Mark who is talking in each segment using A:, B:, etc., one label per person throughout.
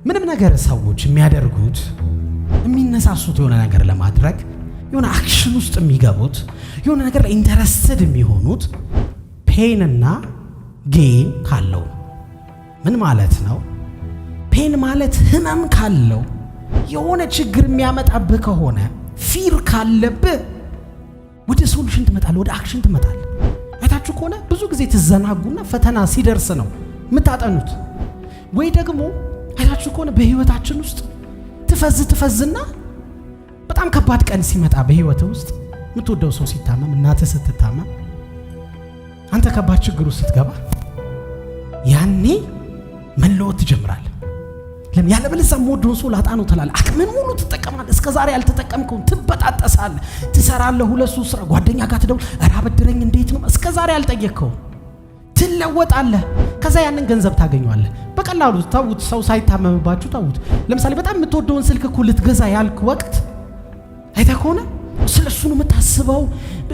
A: ምንም ነገር ሰዎች የሚያደርጉት፣ የሚነሳሱት፣ የሆነ ነገር ለማድረግ የሆነ action ውስጥ የሚገቡት፣ የሆነ ነገር ላይ interested የሚሆኑት pain እና gain ካለው። ምን ማለት ነው? Pain ማለት ህመም ካለው፣ የሆነ ችግር የሚያመጣብህ ከሆነ፣ fear ካለብህ ወደ solution ትመጣለህ፣ ወደ action ትመጣለህ። አይታችሁ ከሆነ ብዙ ጊዜ ትዘናጉና ፈተና ሲደርስ ነው የምታጠኑት። ወይ ደግሞ አይታችሁ ከሆነ በህይወታችን ውስጥ ትፈዝ ትፈዝና በጣም ከባድ ቀን ሲመጣ፣ በህይወት ውስጥ የምትወደው ሰው ሲታመም፣ እናትህ ስትታመም፣ አንተ ከባድ ችግር ውስጥ ስትገባ ያኔ መለወጥ ትጀምራለህ። ለምን? ያለበለዚያ የምወደውን ሰው ላጣ ነው ትላለህ። አቅምን ሙሉ ትጠቀማለህ። እስከ ዛሬ ያልተጠቀምከውን ትበጣጠሳለህ፣ ትሰራለህ። ሁለት ሶስት ስራ፣ ጓደኛ ጋር ትደውል፣ ኧረ አበድረኝ፣ እንዴት ነው፣ እስከ ዛሬ ያልጠየቅከውን ትለወጣለህ። ከዛ ያንን ገንዘብ ታገኘዋለህ በቀላሉ። ተዉት፣ ሰው ሳይታመምባችሁ ተዉት። ለምሳሌ በጣም የምትወደውን ስልክ እኮ ልትገዛ ያልክ ወቅት አይተህ ከሆነ ስለ እሱ ነው የምታስበው።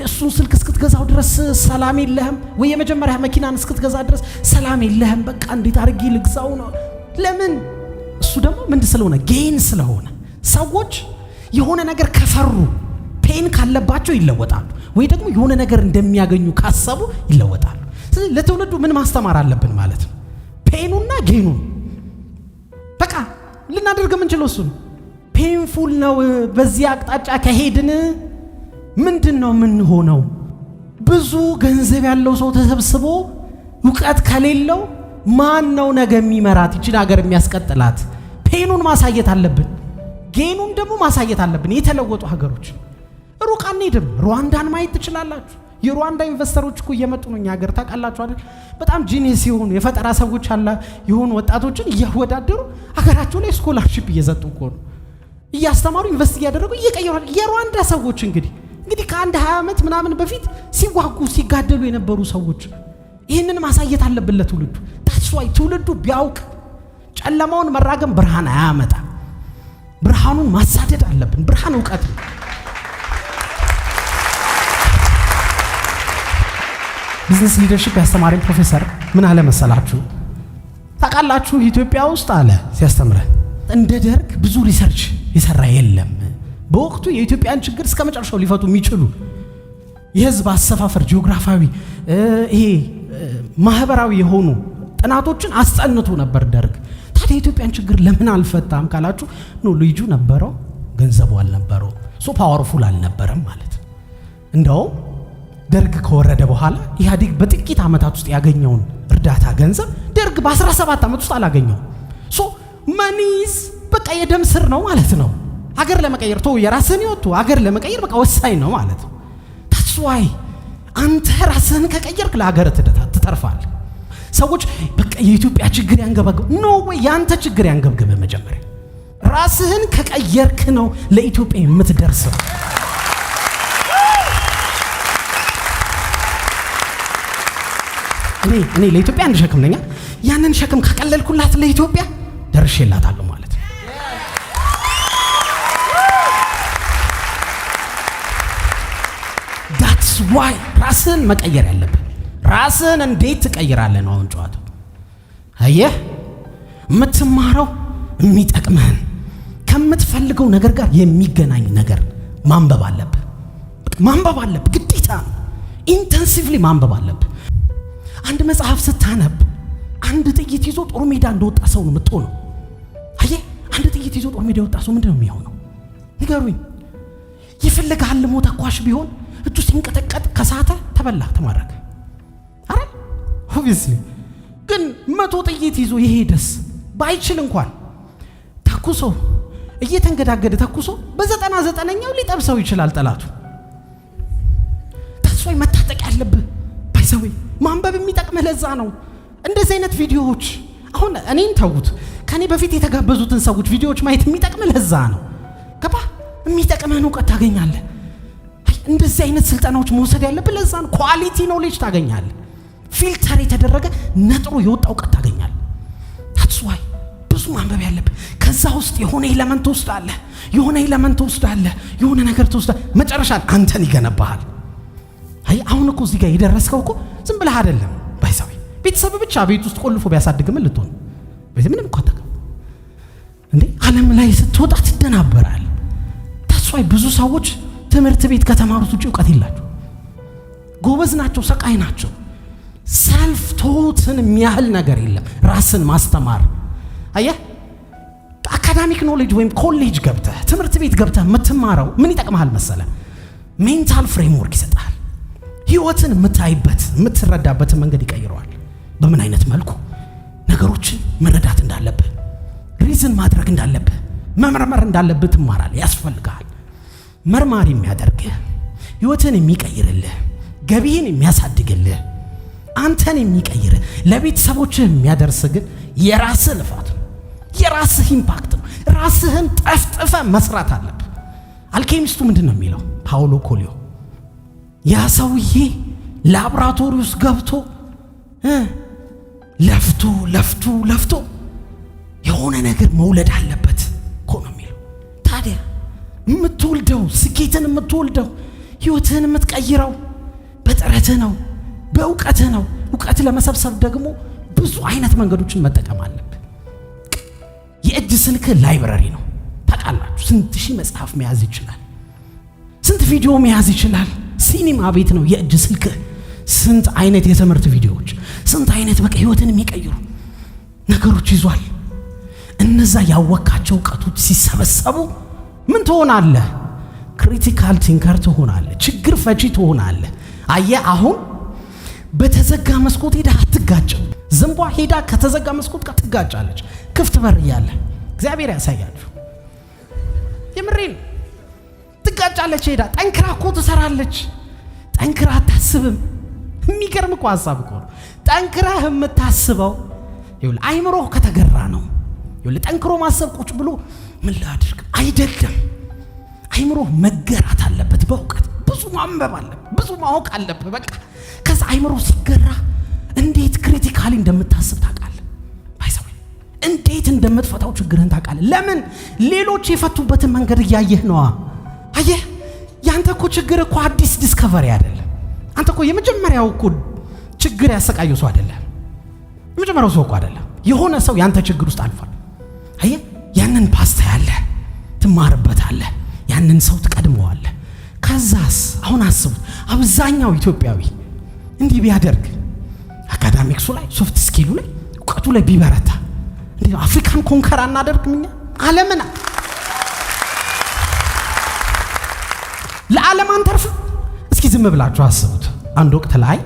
A: እሱን ስልክ እስክትገዛው ድረስ ሰላም የለህም፣ ወይ የመጀመሪያ መኪናን እስክትገዛ ድረስ ሰላም የለህም። በቃ እንዴት አድርጌ ልግዛው ነው። ለምን? እሱ ደግሞ ምንድን ስለሆነ? Gain ስለሆነ። ሰዎች የሆነ ነገር ከፈሩ፣ pain ካለባቸው ይለወጣሉ፣ ወይ ደግሞ የሆነ ነገር እንደሚያገኙ ካሰቡ ይለወጣሉ። ስለዚህ ለትውልዱ ምን ማስተማር አለብን ማለት ነው? Pain ኑና gain ኑን። በቃ ልናደርግ የምንችለው እሱ ነው። Painful ነው። በዚህ አቅጣጫ ከሄድን ምንድን ነው የምንሆነው? ብዙ ገንዘብ ያለው ሰው ተሰብስቦ እውቀት ከሌለው ማን ነው ነገ የሚመራት፣ ይችን ሀገር የሚያስቀጥላት? Pain ኑን ማሳየት አለብን። Gain ኑን ደግሞ ማሳየት አለብን። የተለወጡ ሀገሮች፣ ሩቅ አንሄድም። ሩዋንዳን ማየት ትችላላችሁ። የሩዋንዳ investor ኦች እኮ እየመጡ ነው እኛ ሀገር፣ ታውቃላችሁ አይደል? በጣም genius የሆኑ፣ የፈጠራ ሰዎች አላ የሆኑ ወጣቶችን እያወዳደሩ ሀገራቸው ላይ scholarship እየሰጡ እኮ ነው፣ እያስተማሩ፣ invest እያደረጉ እየቀየሩ። የሩዋንዳ ሰዎች እንግዲህ ከአንድ 20 ዓመት ምናምን በፊት ሲዋጉ ሲጋደሉ የነበሩ ሰዎች፣ ይህንን ማሳየት አለብን ለትውልዱ። That's why ትውልዱ ቢያውቅ ጨለማውን መራገም ብርሃን አያመጣ። ብርሃኑን ማሳደድ አለብን። ብርሃን እውቀት ነው። Business leadership ያስተማረኝ ፕሮፌሰር ምን አለ መሰላችሁ? ታውቃላችሁ፣ ኢትዮጵያ ውስጥ አለ ሲያስተምረን እንደ ደርግ ብዙ research የሰራ የለም። በወቅቱ የኢትዮጵያን ችግር እስከ መጨረሻው ሊፈቱ የሚችሉ የህዝብ አሰፋፈር፣ ጂኦግራፊያዊ፣ ይሄ ማህበራዊ የሆኑ ጥናቶችን አስጠንቶ ነበር ደርግ። ታዲያ የኢትዮጵያን ችግር ለምን አልፈታም ካላችሁ፣ ኖሌጁ ነበረው፣ ገንዘቡ አልነበረው፣ so powerful አልነበረም ማለት። እንደውም ደርግ ከወረደ በኋላ ኢህአዴግ በጥቂት ዓመታት ውስጥ ያገኘውን እርዳታ ገንዘብ ደርግ በ17 ዓመት ውስጥ አላገኘውም። So money is በቃ የደም ስር ነው ማለት ነው። ሀገር ለመቀየር፣ ቶ የራስህን ህይወት፣ ሀገር ለመቀየር በቃ ወሳኝ ነው ማለት ነው። That's why አንተ ራስህን ከቀየርክ ለሀገር ትተርፋለህ። ሰዎች በቃ የኢትዮጵያ ችግር ያንገበግብ፣ no way፣ የአንተ ችግር ያንገብግብ መጀመሪያ። ራስህን ከቀየርክ ነው ለኢትዮጵያ የምትደርሰው። እኔ ለኢትዮጵያ አንድ ሸክም ነኛ። ያንን ሸክም ከቀለልኩላት ለኢትዮጵያ ደርሼላታለሁ ማለት ነው። That's why ራስህን መቀየር ያለብህ። ራስህን እንዴት ትቀይራለህ ነው አሁን ጨዋታው። አየህ፣ የምትማረው የሚጠቅምህን፣ ከምትፈልገው ነገር ጋር የሚገናኝ ነገር ማንበብ አለብህ። ማንበብ አለብህ፣ ግዴታ ነው። Intensively ማንበብ አለብህ። አንድ መጽሐፍ ስታነብ አንድ ጥይት ይዞ ጦር ሜዳ እንደወጣ ሰው ነው የምትሆነው። አየህ፣ አንድ ጥይት ይዞ ጦር ሜዳ የወጣ ሰው ምንድን ነው የሚሆነው? ንገሩኝ። የፈለገ አልሞ ተኳሽ ቢሆን እጁ ሲንቀጠቀጥ ከሳተ ተበላ፣ ተማረከ። አረ obviously። ግን 100 ጥይት ይዞ የሄደስ ባይችል እንኳን ተኩሶ፣ እየተንገዳገደ ተኩሶ በ99ኛው ሊጠብሰው ይችላል ጠላቱ። That's why መታጠቅ ያለብህ፣ by the way ማንበብ የሚጠቅምህ ለዛ ነው። እንደዚህ አይነት ቪዲዮዎች፣ አሁን እኔን ተዉት፣ ከኔ በፊት የተጋበዙትን ሰዎች ቪዲዮዎች ማየት የሚጠቅምህ ለዛ ነው። ገባ? የሚጠቅምህን እውቀት ታገኛለህ። እንደዚህ አይነት ስልጠናዎች መውሰድ ያለብህ ለዛ ነው። Quality knowledge ታገኛለህ። Filter የተደረገ ነጥሮ የወጣ እውቀት ታገኛለህ። That's why ብዙ ማንበብ ያለብህ። ከዛ ውስጥ የሆነ element ትወስዳለህ፣ የሆነ element ትወስዳለህ፣ የሆነ ነገር ትወስዳለህ። መጨረሻ አንተን ይገነባሃል። አይ አሁን እኮ እዚህ ጋር የደረስከው እኮ ዝም ብለህ አይደለም። By the way ቤተሰብ ብቻ ቤት ውስጥ ቆልፎ ቢያሳድግ ምን ልትሆን? ምንም እኮ አታውቅም። ላይ ስትወጣ ትደናበራል። That's why ብዙ ሰዎች ትምህርት ቤት ከተማሩት ውጭ እውቀት የላቸው። ጎበዝ ናቸው፣ ሰቃይ ናቸው። Self taught ን የሚያህል ነገር የለም። ራስን ማስተማር። አየህ፣ academic knowledge ወይም ኮሌጅ ገብተህ፣ ትምህርት ቤት ገብተህ የምትማረው ምን ይጠቅምሃል መሰለ? Mental framework ይሰጣል። ህይወትን የምታይበት፣ የምትረዳበትን መንገድ ይቀይረዋል። በምን አይነት መልኩ ነገሮችን መረዳት እንዳለብህ፣ reason ማድረግ እንዳለብህ፣ መመርመር እንዳለብህ ትማራለህ። ያስፈልግሃል። መርማሪ የሚያደርግህ፣ ህይወትን የሚቀይርልህ፣ ገቢህን የሚያሳድግልህ፣ አንተን የሚቀይርህ፣ ለቤተሰቦችህ የሚያደርስ ግን የራስህ ልፋት ነው። የራስህ impact ነው። ራስህን ጠፍጥፈህ መስራት አለብህ። አልኬሚስቱ ምንድን ነው የሚለው? ፓውሎ ኮሊዮ፣ ያ ሰውዬ ላብራቶሪ ውስጥ ገብቶ ለፍቶ ለፍቶ ለፍቶ የሆነ ነገር መውለድ አለበት እኮ ነው የሚለው። ታዲያ የምትወልደው፣ ስኬትን የምትወልደው፣ ህይወትህን የምትቀይረው በጥረትህ ነው፣ በእውቀትህ ነው። እውቀት ለመሰብሰብ ደግሞ ብዙ አይነት መንገዶችን መጠቀም አለብህ። የእጅ ስልክ library ነው ታውቃላችሁ። ስንት ሺህ መጽሐፍ መያዝ ይችላል። ስንት ቪዲዮ መያዝ ይችላል። ሲኒማ ቤት ነው የእጅ ስልክህ። ስንት አይነት የትምህርት ቪዲዮዎች፣ ስንት አይነት በቃ ህይወትን የሚቀይሩ ነገሮች ይዟል። እነዛ ያወካቸው እውቀቶች ሲሰበሰቡ ምን ትሆናለህ? Critical thinker ትሆናለህ። ችግር ፈቺ ትሆናለህ። አየህ፣ አሁን በተዘጋ መስኮት ሄዳ አትጋጭም። ዝንቧ ሄዳ ከተዘጋ መስኮት ጋር ትጋጫለች። ክፍት በር እያለ፣ እግዚአብሔር ያሳያችሁ። የምሬን፣ ትጋጫለች ሄዳ። ጠንክራ እኮ ትሰራለች። ጠንክራ አታስብም። የሚገርም እኮ ሀሳብ እኮ ነው። ጠንክረህ የምታስበው፣ ይኸውልህ፣ አይምሮህ ከተገራ ነው። ይኸውልህ፣ ጠንክሮ ማሰብ ቁጭ ብሎ ምን ላድርግ አይደለም። አይምሮህ መገራት አለበት በእውቀት። ብዙ ማንበብ አለብህ፣ ብዙ ማወቅ አለብህ። በቃ ከዛ አይምሮ ሲገራ እንዴት critically እንደምታስብ ታውቃለህ። By the way፣ እንዴት እንደምትፈታው ችግርህን ታውቃለህ። ለምን? ሌሎች የፈቱበትን መንገድ እያየህ ነዋ። አየህ፣ ያንተ እኮ ችግር እኮ አዲስ discovery አይደለም። አንተ እኮ የመጀመሪያው እኮ ችግር ያሰቃየው ሰው አይደለም። የመጀመሪያው ሰው እኮ አይደለም። የሆነ ሰው ያንተ ችግር ውስጥ አልፏል። አየህ፣ ያንን path ታያለህ፣ ትማርበታለህ፣ ያንን ሰው ትቀድመዋለህ። ከዛስ አሁን አስቡት፣ አብዛኛው ኢትዮጵያዊ እንዲህ ቢያደርግ፣ academics ኡ ላይ፣ soft skill ኡ ላይ፣ እውቀቱ ላይ ቢበረታ፣ እንዴ አፍሪካን conquer አናደርግም እኛ? ዓለምን ለዓለም አንተርፍም? እስኪ ዝም ብላችሁ አስቡት። አንድ ወቅት ላይ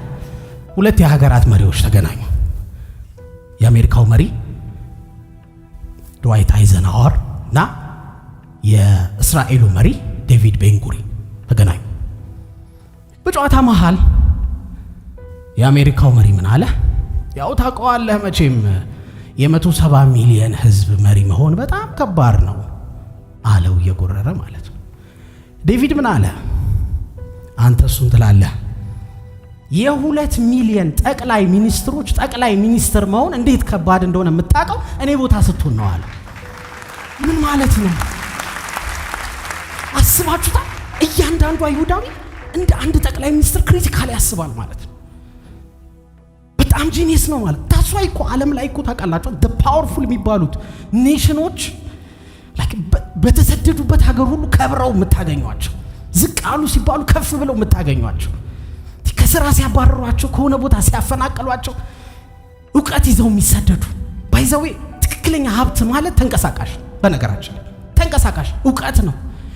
A: ሁለት የሀገራት መሪዎች ተገናኙ። የአሜሪካው መሪ ድዋይት አይዘንሃወር እና የእስራኤሉ መሪ ዴቪድ ቤንጉሪን ተገናኙ። በጨዋታ መሃል የአሜሪካው መሪ ምን አለ? ያው ታውቀዋለህ መቼም የ170 ሚሊየን ህዝብ መሪ መሆን በጣም ከባድ ነው አለው፣ እየጎረረ ማለት ነው። ዴቪድ ምን አለ? አንተ እሱን ትላለህ፣ የ2 ሚሊየን ጠቅላይ ሚኒስትሮች ጠቅላይ ሚኒስትር መሆን እንዴት ከባድ እንደሆነ የምታውቀው እኔ ቦታ ስትሆን ነው አለ። ምን ማለት ነው? አስባችሁታል? እያንዳንዱ አይሁዳዊ እንደ አንድ ጠቅላይ ሚኒስትር critically ያስባል ማለት ነው። በጣም genius ነው ማለት። That's why እኮ ዓለም ላይ እኮ ታውቃላችሁ powerful የሚባሉት nation ኦች በተሰደዱበት ሀገር ሁሉ ከብረው የምታገኟቸው፣ ዝቅ አሉ ሲባሉ ከፍ ብለው የምታገኟቸው፣ ከስራ ሲያባረሯቸው፣ ከሆነ ቦታ ሲያፈናቅሏቸው እውቀት ይዘው የሚሰደዱ። By the way፣ ትክክለኛ ሀብት ማለት ተንቀሳቃሽ፣ በነገራችን ላይ ተንቀሳቃሽ እውቀት ነው።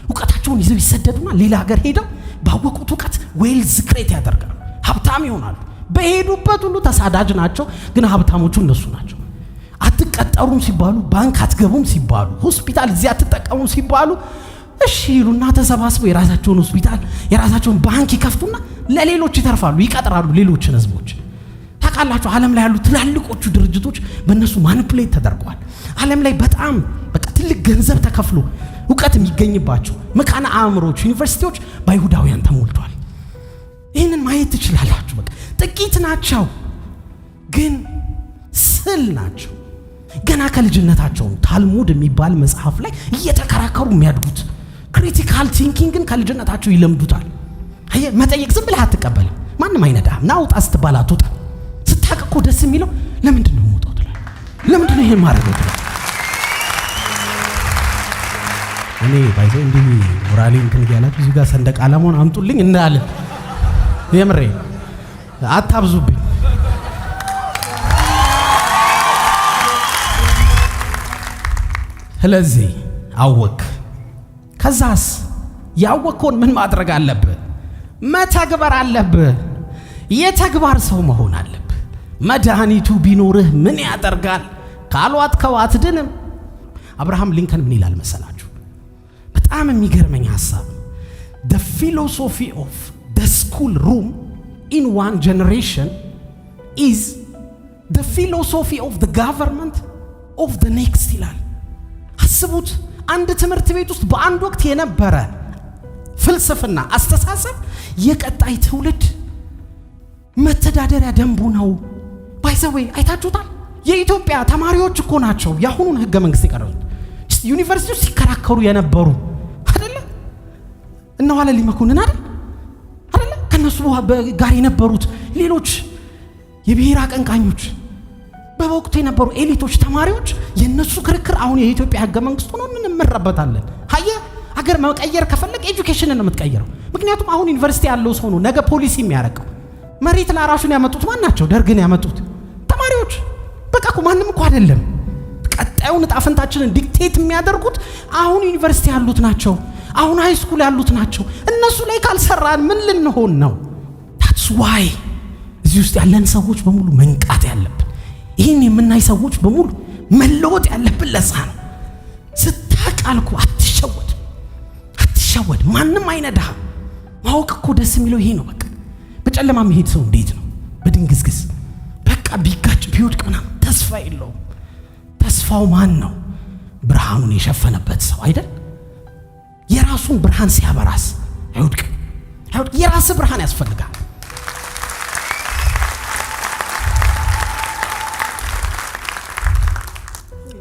A: እውቀታቸውን ይዘው ይሰደዱና ሌላ ሀገር ሄደው ባወቁት እውቀት wealth create ያደርጋሉ፣ ሀብታም ይሆናሉ። በሄዱበት ሁሉ ተሳዳጅ ናቸው፣ ግን ሀብታሞቹ እነሱ ናቸው። አትቀጠሩም ሲባሉ፣ ባንክ አትገቡም ሲባሉ፣ ሆስፒታል እዚህ አትጠቀሙም ሲባሉ እሺ ይሉና ተሰባስበው የራሳቸውን ሆስፒታል፣ የራሳቸውን ባንክ ይከፍቱና ለሌሎች ይተርፋሉ፣ ይቀጥራሉ ሌሎችን ህዝቦች። ታውቃላችሁ፣ ዓለም ላይ ያሉ ትላልቆቹ ድርጅቶች በእነሱ manipulate ተደርገዋል። ዓለም ላይ በጣም በቃ ትልቅ ገንዘብ ተከፍሎ እውቀት የሚገኝባቸው መካነ አእምሮች፣ ዩኒቨርሲቲዎች በአይሁዳውያን ተሞልተዋል። ይህንን ማየት ትችላላችሁ። በቃ ጥቂት ናቸው፣ ግን ስል ናቸው። ገና ከልጅነታቸው ታልሙድ የሚባል መጽሐፍ ላይ እየተከራከሩ የሚያድጉት፣ critical thinking ን ከልጅነታቸው ይለምዱታል። አየህ፣ መጠየቅ ዝም ብለህ አትቀበልም። ማንም አይነዳህም። ና ውጣ ስትባል አትወጣም። ስታቅ እኮ ደስ የሚለው ለምንድን ነው የምወጣው ትላለህ። ለምንድን ነው ይሄን ማድረገው ትላለህ። እኔ by the way እንዲህ ሞራሌ እንትን እያላችሁ እዚህ ጋር ሰንደቅ ዓላማውን አምጡልኝ እንዳለ የምሬ አታብዙብኝ። ስለዚህ አወክ። ከዛስ ያወቅከውን ምን ማድረግ አለብህ? መተግበር አለብህ። የተግባር ሰው መሆን አለብህ። መድኃኒቱ ቢኖርህ ምን ያደርጋል? ካልዋጥከው አትድንም። አብርሃም ሊንከን ምን ይላል መሰላችሁ? በጣም የሚገርመኝ ሀሳብ፣ "The philosophy of the school room in one generation is the philosophy of the government of the next" ይላል። አስቡት፣ አንድ ትምህርት ቤት ውስጥ በአንድ ወቅት የነበረ ፍልስፍና፣ አስተሳሰብ የቀጣይ ትውልድ መተዳደሪያ ደንቡ ነው። By the way አይታችሁታል። የኢትዮጵያ ተማሪዎች እኮ ናቸው የአሁኑን ህገ መንግስት የቀረጹት። ዩኒቨርሲቲ ውስጥ ሲከራከሩ የነበሩ አይደለ? እነ ዋለልኝ መኮንን አይደለ? ከነሱ ጋር የነበሩት ሌሎች የብሔር አቀንቃኞች፣ በወቅቱ የነበሩ elite ኦች፣ ተማሪዎች፣ የእነሱ ክርክር አሁን የኢትዮጵያ ህገ መንግስት ሆኖ እንመራበታለን። አየ፣ ሀገር መቀየር ከፈለግ education ን ነው የምትቀይረው። ምክንያቱም አሁን ዩኒቨርሲቲ ያለው ሰው ነው ነገ ፖሊሲ የሚያረቀው። መሬት ላራሹን ያመጡት ማን ናቸው? ደርግን ያመጡት ተማሪዎች። በቃ እኮ ማንም እኮ አይደለም። ቀጣዩን ዕጣ ፈንታችንን dictate የሚያደርጉት አሁን ዩኒቨርሲቲ ያሉት ናቸው። አሁን high school ያሉት ናቸው። እነሱ ላይ ካልሰራን ምን ልንሆን ነው? That's why እዚህ ውስጥ ያለን ሰዎች በሙሉ መንቃት ያለብን፣ ይህን የምናይ ሰዎች በሙሉ መለወጥ ያለብን ለዛ ነው። ስታቅ አልኩ አትሸወድ፣ አትሸወድ። ማንም አይነዳህም። ማወቅ እኮ ደስ የሚለው ይሄ ነው። በቃ በጨለማ የሚሄድ ሰው እንዴት ነው? በድንግዝግዝ በቃ ቢጋጭ ቢወድቅ ምናምን ተስፋ የለውም። ተስፋው ማን ነው? ብርሃኑን የሸፈነበት ሰው አይደል? የራሱን ብርሃን ሲያበራስ አይወድቅም፣ አይወድቅም። የራስ ብርሃን ያስፈልጋል።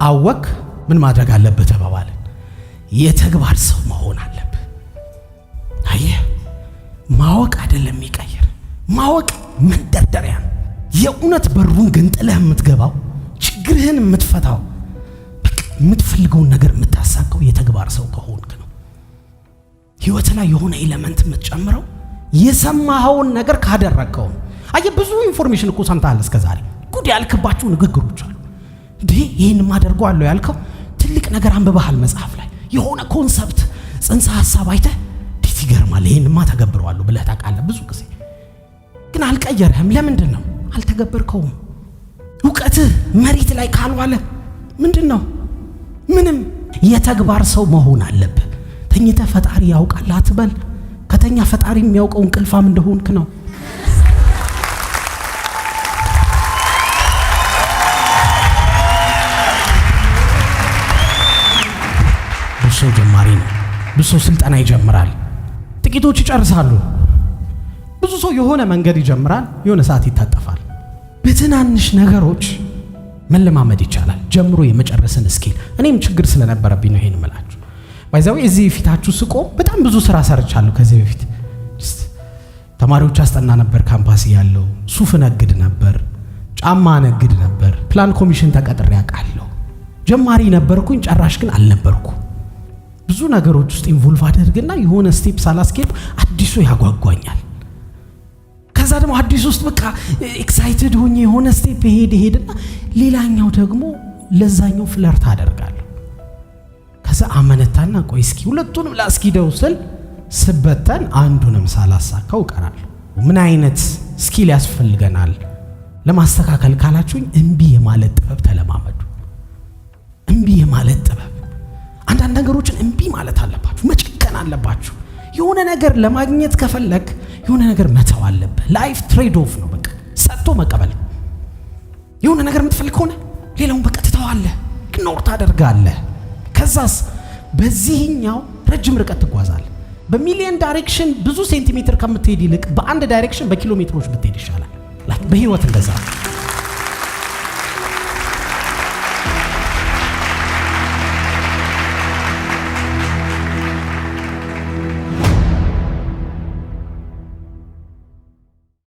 A: አወክ፣ ምን ማድረግ አለብህ ተባባልን። የተግባር ሰው መሆን አለብህ። አየህ፣ ማወቅ አይደለም የሚቀይር፣ ማወቅ መንደርደሪያ ነው። የእውነት በሩን ገንጥለህ የምትገባው፣ ችግርህን የምትፈታው፣ በቃ የምትፈልገውን ነገር የምታሳካው የተግባር ሰው ከሆንክ ነው። ህይወት ላይ የሆነ element የምትጨምረው የሰማኸውን ነገር ካደረግከው ነው። አየህ፣ ብዙ information እኮ ሰምተሃል እስከ ዛሬ። ጉድ ያልክባቸው ንግግሮች አሉ። እንዴ፣ ይህን አደርገዋለሁ ያልከው ትልቅ ነገር አንብበሃል፣ መጽሐፍ ላይ የሆነ concept፣ ጽንሰ ሀሳብ አይተህ እንዴት ይገርማል፣ ይህንማ ተገብረዋለሁ ብለህ ታውቃለህ። ብዙ ጊዜ ግን አልቀየርህም። ለምንድን ነው? አልተገበርከውም። እውቀትህ መሬት ላይ ካልዋለ ምንድን ነው? ምንም። የተግባር ሰው መሆን አለብህ። ተኝተህ ፈጣሪ ያውቃል አትበል። ከተኛ ፈጣሪ የሚያውቀው እንቅልፋም እንደሆንክ ነው። ብዙ ሰው ጀማሪ ነው። ብዙ ሰው ስልጠና ይጀምራል፣ ጥቂቶች ይጨርሳሉ። ብዙ ሰው የሆነ መንገድ ይጀምራል፣ የሆነ ሰዓት ይታጠፋል። በትናንሽ ነገሮች መለማመድ ይቻላል፣ ጀምሮ የመጨረስን skill። እኔም ችግር ስለነበረብኝ ነው ይሄን እምላችሁ። By the way እዚህ ፊታችሁ ስቆም በጣም ብዙ ስራ ሰርቻለሁ ከዚህ በፊት። ተማሪዎች አስጠና ነበር ካምፓስ ያለው፣ ሱፍ ነግድ ነበር፣ ጫማ ነግድ ነበር፣ ፕላን ኮሚሽን ተቀጥሬ አውቃለሁ። ጀማሪ ነበርኩኝ፣ ጨራሽ ግን አልነበርኩ። ብዙ ነገሮች ውስጥ involve አደርግና የሆነ step ሳላስኬድ አዲሱ ያጓጓኛል። ከዛ ደግሞ አዲሱ ውስጥ በቃ excited ሆኜ የሆነ step ሄድ ሄድና ሌላኛው ደግሞ ለዛኛው flirt አደርጋለሁ። ከዛ አመነታና ቆይ እስኪ ሁለቱንም ላስኪደው ስል ስበተን አንዱንም ሳላሳካው እቀራለሁ። ምን አይነት skill ያስፈልገናል ለማስተካከል ካላችሁኝ፣ እምቢ የማለት ጥበብ ተለማመዱ። እምቢ የማለት ጥበብ። አንዳንድ ነገሮችን እምቢ ማለት አለባችሁ፣ መጨከን አለባችሁ። የሆነ ነገር ለማግኘት ከፈለግ የሆነ ነገር መተው አለብህ። Life trade off ነው፣ በቃ ሰጥቶ መቀበል። የሆነ ነገር የምትፈልግ ከሆነ ሌላውን በቃ ትተዋለህ፣ ignore ታደርጋለህ። ከዛስ በዚህኛው ረጅም ርቀት ትጓዛለህ። በሚሊየን direction ብዙ ሴንቲሜትር ከምትሄድ ይልቅ በአንድ direction በኪሎ ሜትሮች ብትሄድ ይሻላል። በህይወት እንደዛ ነው።